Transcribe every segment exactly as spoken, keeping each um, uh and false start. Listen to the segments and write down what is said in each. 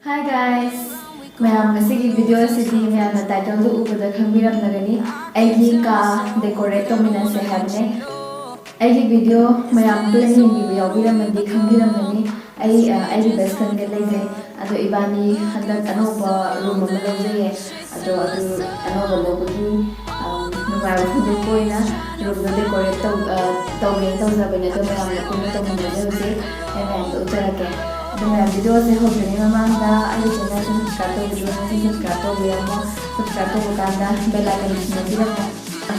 Hi guys! ꯃꯌꯥꯝ, ꯉꯁꯤꯒꯤ video ꯑꯁꯤꯗꯤ ꯃꯌꯥꯝꯅ title ꯗꯨ ꯎꯕꯗ ꯈꯪꯕꯤꯔꯝꯂꯒꯅꯤ, ꯑꯩꯒꯤ ꯀꯥ decorate ꯇꯧꯃꯤꯟꯅꯁꯦ ꯍꯥꯏꯕꯅꯦ꯫ ꯑꯩꯒꯤ video ꯃꯌꯥꯝ ꯇꯣꯏꯅ ꯌꯦꯡꯕꯤꯕ ꯌꯥꯎꯕꯤꯔꯝꯃꯗꯤ ꯈꯪꯕꯤꯔꯝꯒꯅꯤ, ꯑꯩ ꯑ, ꯑꯩꯒꯤ best friend ꯒ ꯂꯩꯖꯩ꯫ ꯑꯗꯣ ꯏꯕꯥꯅꯤ ꯍꯟꯗꯛ ꯑꯅꯧꯕ room ꯑꯃ ꯂꯧꯖꯩꯌꯦ꯫ ꯑꯗꯣ ꯑꯗꯨ ꯑꯅꯧꯕ ꯂꯧꯕꯒꯤ, ꯑ, ꯅꯨꯡꯉꯥꯏꯕ ꯐꯣꯡꯗꯣꯛꯄ ꯑꯣꯏꯅ room ꯗꯣ decorate ꯇꯧ-, ꯑ, ꯇꯧꯒꯦꯅ ꯇꯧꯖꯕꯅꯦ꯫ ꯑꯗꯣ ꯃꯌꯥꯝꯅ ꯄꯨꯟꯅ ꯇꯧꯃꯤꯟꯅꯖꯦ ꯍꯧꯖꯤꯛ꯫ ꯑꯩ ꯃꯌꯥꯝꯗ ꯎꯠꯆꯔꯛꯀꯦ꯫ ꯑꯗꯣ ꯃꯌꯥꯝ, video ꯁꯦ ꯍꯧꯗ꯭ꯔꯤꯉꯩ ꯃꯃꯥꯡꯗ ꯑꯩꯒꯤ channel ꯁꯦ subscribe ꯇꯧꯕꯤꯌꯣ, ꯅꯪꯁꯨ subscribe ꯇꯧꯕꯤꯔꯝꯃꯣ꯫ Subscribe ꯇꯧꯕ ꯀꯥꯟꯗ bell icon ꯁꯨ ꯅꯝꯕꯤꯔꯝꯃꯣ꯫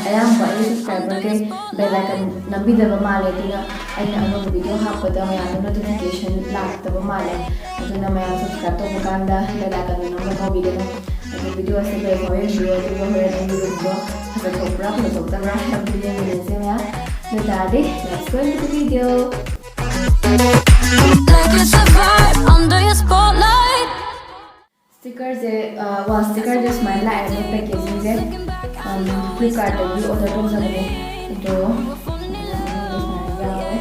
ꯑꯌꯥꯝꯕ ꯑꯩꯒꯤ subscriber ꯈꯩ bell icon ꯅꯝꯕꯤꯗꯕ ꯃꯥꯜꯂꯦ, ꯑꯗꯨꯅ ꯑꯩꯅ ꯑꯅꯧꯕ video ꯍꯥꯞꯄꯗ ꯃꯌꯥꯝꯗ notification ꯂꯥꯛꯇꯕ ꯃꯥꯜꯂꯦ꯫ ꯑꯗꯨꯅ ꯃꯌꯥꯝ subscribe ꯇꯧꯕ ꯀꯥꯟꯗ bell icon ꯗꯨ ꯅꯝꯕ ꯀꯥꯎꯕꯤꯒꯅꯨ꯫ ꯑꯗꯣ video ꯑꯁꯤ ꯂꯣꯏꯐꯥꯎ ꯌꯦꯡꯕꯤꯌꯣ, ꯑꯗꯨꯒ ꯍꯣꯔꯦꯟ ꯑꯩꯒꯤ room ꯗꯣ ꯐꯖꯊꯣꯛꯄ꯭ꯔꯥ ꯐꯖꯊꯣꯛꯇꯕ꯭ꯔꯥ ꯍꯥꯏꯕꯗꯨ ꯌꯦꯡꯃꯤꯟꯅꯁꯦ ꯃꯌꯥꯝ꯫ ꯑꯗꯨ ꯇꯥꯔꯗꯤ, let's go into the video. Like it's a vibe under your spotlight. Sticker ꯁꯦ, ꯑ, wall sticker ꯁꯦ ꯁꯨꯃꯥꯏꯅ ꯂꯥꯛꯑꯦ, packaging ꯁꯦ꯫ ꯑꯝ, Flipkart ꯇꯒꯤ order ꯇꯧꯖꯕꯅꯦ꯫ ꯑꯗꯣ, ꯁꯨꯃꯥꯏꯅ ꯌꯥꯎꯋꯦ꯫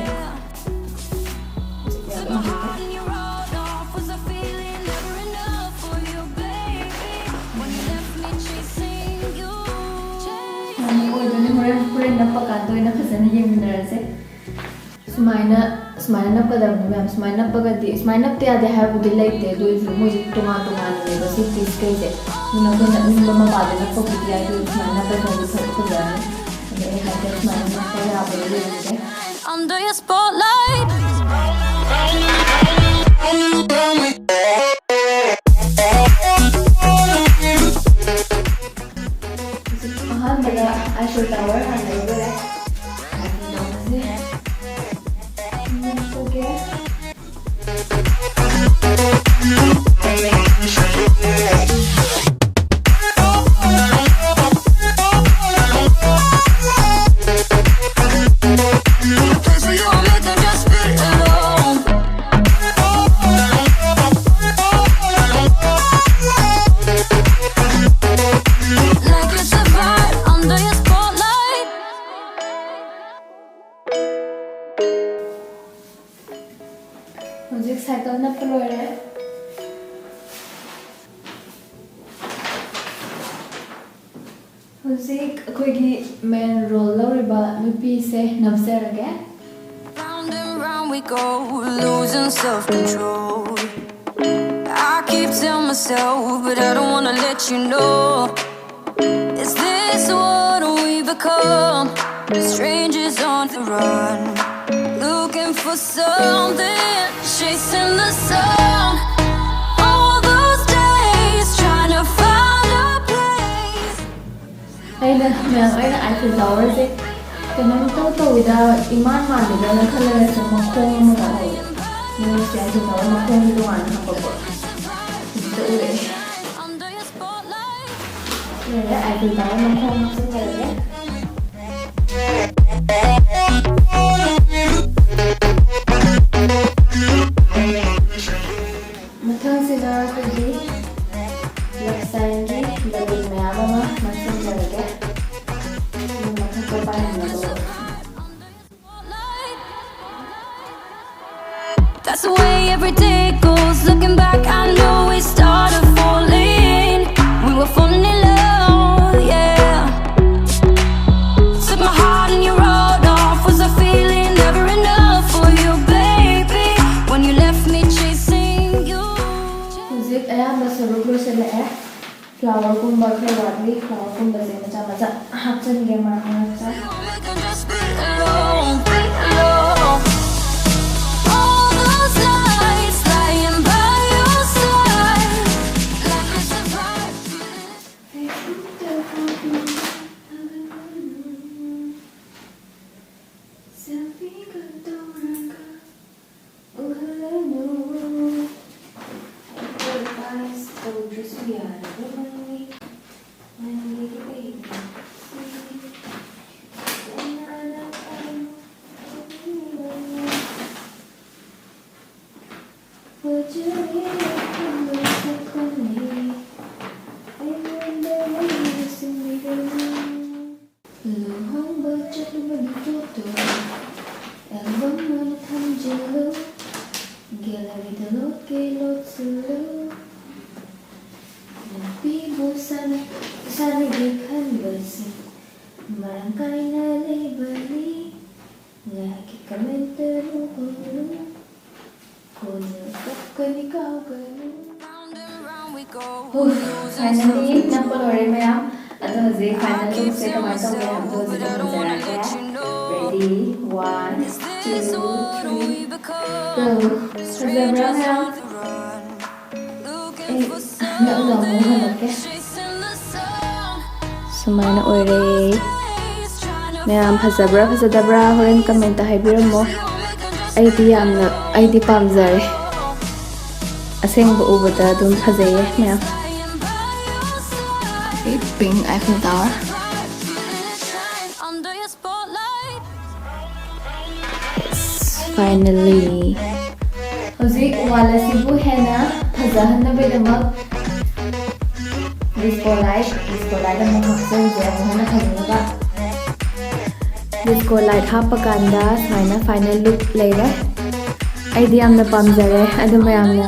ꯁꯨꯃꯥꯏꯅ ꯑꯣꯏꯗꯣꯏꯅꯦ꯫ ꯍꯣꯔꯦꯟ, ꯍꯣꯔꯦꯟ ꯅꯞꯄ ꯀꯥꯟꯗ ꯑꯣꯏꯅ ꯐꯖꯅ ꯌꯦꯡꯃꯤꯟꯅꯔꯁꯦ꯫ ꯁꯨꯃꯥꯏꯅ, ꯁꯨꯃꯥꯏꯅ ꯅꯞꯀꯗꯕꯅꯤ ꯃꯌꯥꯝ꯫ ꯁꯨꯃꯥꯏꯅ ꯅꯞꯄꯒꯗꯤ, ꯁꯨꯃꯥꯏꯅ ꯅꯞꯇ ꯌꯥꯗꯦ ꯍꯥꯏꯕꯕꯨꯗꯤ ꯂꯩꯇꯦ, ꯑꯗꯨ ꯑꯣꯏꯔꯁꯨ ꯃꯣꯏꯁꯦ ꯇꯣꯉꯥꯟ ꯇꯣꯉꯥꯟꯅ ꯂꯩꯕ, ꯁꯤ piece ꯈꯩꯁꯦ꯫ ꯑꯗꯨꯅ ꯑꯩꯈꯣꯏ ꯅꯞꯅꯤꯡꯕ ꯃꯄꯥꯗ ꯅꯞꯄꯕꯨꯗꯤ ꯌꯥꯏ, ꯑꯗꯨ ꯁꯨꯃꯥꯏꯅ ꯅꯞꯄꯁꯤꯅꯗꯤ ꯐ-, ꯐꯖꯔꯅꯤ꯫ ꯑꯗꯣ ꯑꯩ ꯍꯥꯏꯐꯦꯠ ꯁꯨꯃꯥꯏꯅ ꯅꯞꯄ ꯌꯥꯕ꯭ꯔꯥ ꯌꯦꯡꯒꯦ꯫ Under your spotlight. ꯑꯍꯥꯟꯕꯗ Eiffel Tower ꯍꯥꯟꯅ ꯂꯧꯖꯔꯦ꯫ Eiffel Tower ꯁꯦ ꯂꯧꯊꯣꯛꯀꯦ꯫ ꯍꯧꯖꯤꯛ ꯑꯩꯈꯣꯏꯒꯤ main role ꯂꯧꯔꯤꯕ ꯅꯨꯄꯤꯁꯦ ꯅꯝꯖꯔꯒꯦ꯫ Round and round we go, losing self control. I keep telling myself, but I don't wanna let you know. Is this what we become? Strangers on the run, looking for something, chasing the sun. All those days trying to find a place. ꯑꯩꯅ ꯃꯌꯥꯝ ꯑꯩꯅ Eiffel Towerꯁꯦ ꯀꯩꯅꯣꯝ ꯏꯇꯧ ꯇꯧꯋꯤꯗ, ꯏꯃꯥꯟ ꯃꯥꯟꯗꯦꯗꯅ ꯈꯜꯂꯒ ꯁꯨꯝ ꯃꯈꯣꯡ ꯑꯃ ꯇꯧꯍꯧꯋꯦ꯫ ꯃꯣꯏꯁꯦ Eiffel Tower ꯃꯈꯣꯡꯒꯤ ꯇꯣꯉꯥꯟꯅ ꯍꯥꯞꯄꯛꯄ꯫ ꯍꯧꯖꯤꯛꯇ ꯎꯔꯛꯑꯦ꯫ Under your spotlight. ꯂꯣꯏꯔꯦ, Eiffel Tower ꯃꯈꯣꯡ ꯍꯥꯞꯆꯤꯟꯖꯔꯒꯦ꯫ ꯃꯊꯪꯁꯤꯗ ꯑꯩꯈꯣꯏꯒꯤ love signꯒꯤ balloon ꯃꯌꯥꯝ ꯑꯃ ꯅꯝꯁꯤꯟꯖꯔꯒꯦ꯫ ꯑꯗꯨ ꯃꯊꯛꯇ ꯄꯥꯏꯍꯟꯅꯕ꯫ That's the way every day goes. Looking back, I know we started falling. We were falling in love, yeah. Took my heart and you rode off. Was a feeling never enough for you, baby? When you left me chasing you. ꯍꯧꯖꯤꯛ ꯑꯌꯥꯝꯕ ꯁꯔꯨꯛ ꯂꯣꯏꯁꯤꯜꯂꯛꯑꯦ꯫ Flowerꯒꯨꯝꯕ ꯈꯔ ꯋꯥꯠꯂꯤ꯫ Flowerꯒꯨꯝꯕꯁꯦ ꯃꯆꯥ ꯃꯆꯥ ꯍꯥꯞꯆꯤꯟꯒꯦ ꯃꯔꯛ ꯃꯔꯛꯇ꯫ We can just be alone, be alone. All those nights lying by your side, like a surprise. Selfieꯒ ꯇꯧꯔꯒ ꯎꯍꯜꯂꯅꯨ꯫ Advice ꯇꯧꯗ꯭ꯔꯁꯨ ꯌꯥꯔꯕ ꯃꯩꯅꯤ ꯅꯪꯒꯤ ꯑꯩꯒꯤ ꯁꯤꯗꯤ꯫ ꯀꯅꯥꯅ ꯈꯪ? ꯃꯔꯥꯡ ꯀꯥꯏꯅ ꯂꯩꯕꯅꯤ꯫ ꯉꯥꯏꯍꯥꯛꯀꯤ ꯀꯃꯦꯟꯇ ꯅꯣꯛꯎꯒꯅꯨ꯫ ꯀꯣꯟꯅ ꯀꯞꯀꯅꯤ ꯀꯥꯎꯒꯅꯨ꯫ Finally ꯅꯞꯄ ꯂꯣꯏꯔꯦ ꯃꯌꯥꯝ꯫ ꯑꯗꯣ ꯍꯧꯖꯤꯛ final lookꯁꯦ ꯀꯃꯥꯏꯅ ꯇꯧꯒꯦ ꯍꯥꯏꯕꯗꯣ ꯍꯧꯖꯤꯛ ꯇꯧꯖꯔꯛꯑꯒꯦ꯫ Ready, one, two, three, go. ꯐꯖꯕ꯭ꯔꯥ ꯃꯌꯥꯝ? ꯑꯩ ꯅꯛꯅ ꯑꯃꯨꯛ ꯍꯜꯂꯛꯀꯦ꯫ ꯁꯨꯃꯥꯏꯅ ꯑꯣꯏꯔꯦ꯫ ꯃꯌꯥꯝ ꯐꯖꯕ꯭ꯔꯥ ꯐꯖꯗꯕ꯭ꯔꯥ ꯍꯣꯔꯦꯟ ꯀꯃꯦꯟꯇ ꯍꯥꯏꯕꯤꯔꯝꯃꯣ꯫ ꯑꯩꯗꯤ ꯌꯥꯝꯅ, ꯑꯩꯗꯤ ꯄꯥꯝꯖꯔꯦ꯫ ꯑꯁꯦꯡꯕ ꯎꯕꯗ ꯑꯗꯨꯝ ꯐꯖꯩꯌꯦ ꯃꯌꯥꯝ꯫ Pink Eiffel Tower꯫ Finally꯫ ꯍꯧꯖꯤꯛ ꯋꯥꯜ ꯑꯁꯤꯕꯨ ꯍꯦꯟꯅ ꯐꯖꯍꯟꯅꯕꯒꯤꯗꯃꯛ disco light, disco light ꯑꯃꯨꯛ ꯍꯥꯞꯆꯤꯟꯁꯦ, ꯑꯃꯨꯛ ꯍꯦꯟꯅ ꯐꯖꯅꯕ꯫ Disco light ꯍꯥꯞꯄ ꯀꯥꯟꯗ ꯁꯨꯃꯥꯏꯅ final look ꯂꯩꯔꯦ꯫ ꯑꯩꯗꯤ ꯌꯥꯝꯅ ꯄꯥꯝꯖꯔꯦ, ꯑꯗꯨ ꯃꯌꯥꯝꯅ,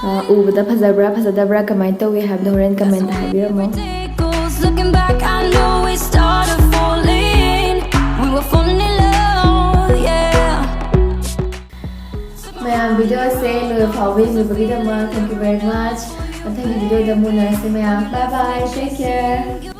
ꯑ, ꯎꯕꯗ ꯐꯖꯕ꯭ꯔꯥ ꯐꯖꯗꯕ꯭ꯔꯥ ꯀꯃꯥꯏꯅ ꯇꯧꯏ ꯍꯥꯏꯕꯗꯣ ꯍꯣꯔꯦꯟ comment ꯍꯥꯏꯕꯤꯔꯝꯃꯣ꯫ Looking back, I know we started falling. We were falling in love, yeah. ꯃꯌꯥꯝ video ꯑꯁꯦ ꯂꯣꯏꯕ ꯐꯥꯎꯕ ꯌꯦꯡꯕꯤꯕꯒꯤꯗꯃꯛ thank you very much. ꯃꯊꯪꯒꯤ video ꯗ ꯑꯃꯨꯛ ꯎꯅꯔꯁꯤ ꯃꯌꯥꯝ꯫ Bye bye, take care.